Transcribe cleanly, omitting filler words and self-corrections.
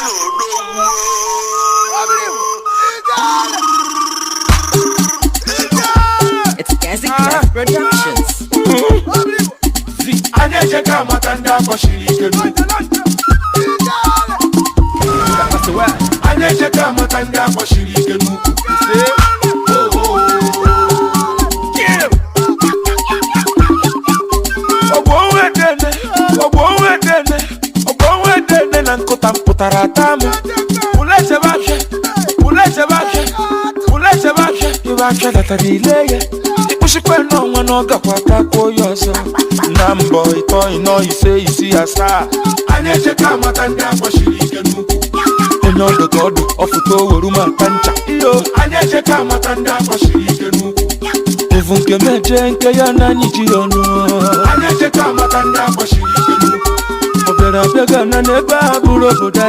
Odogwu. It's Gazi Clef Productions. Anyị echeka amata ndị akpọchiri ike n'ukwu. Anyị echeka amata ndị akpọchiri ike n'ukwu. Ọgbọ onwe dene, ọgbọ onwe dene, ọgbọ onwe dene na nkụta mpụtara ata m. Ule chebe afịa, ule chebe afịa, ule chebe afịa, ibe afịa datara ile ya. Ịkpụchikwa n'ọnwa na ọ gakwa takwuo ya ọzọ. Na mbọ ịtọ, ịnọ, ise, isii, asaa. Anyị echeka amata ndị akpọchiri ike n'ukwu. Onye ọdụ ka ọdụ ọfụta oweru maka ncha. Iyo. Anyị echeka amata ndị akpọchiri ike n'ukwu. Ovu nke meje nke ya na anyị ji ọnụ. Anyị echeka amata ndị akpọchiri ike n'ukwu. Ọ bịara abịa gana n'ebe a bụrụ obodo.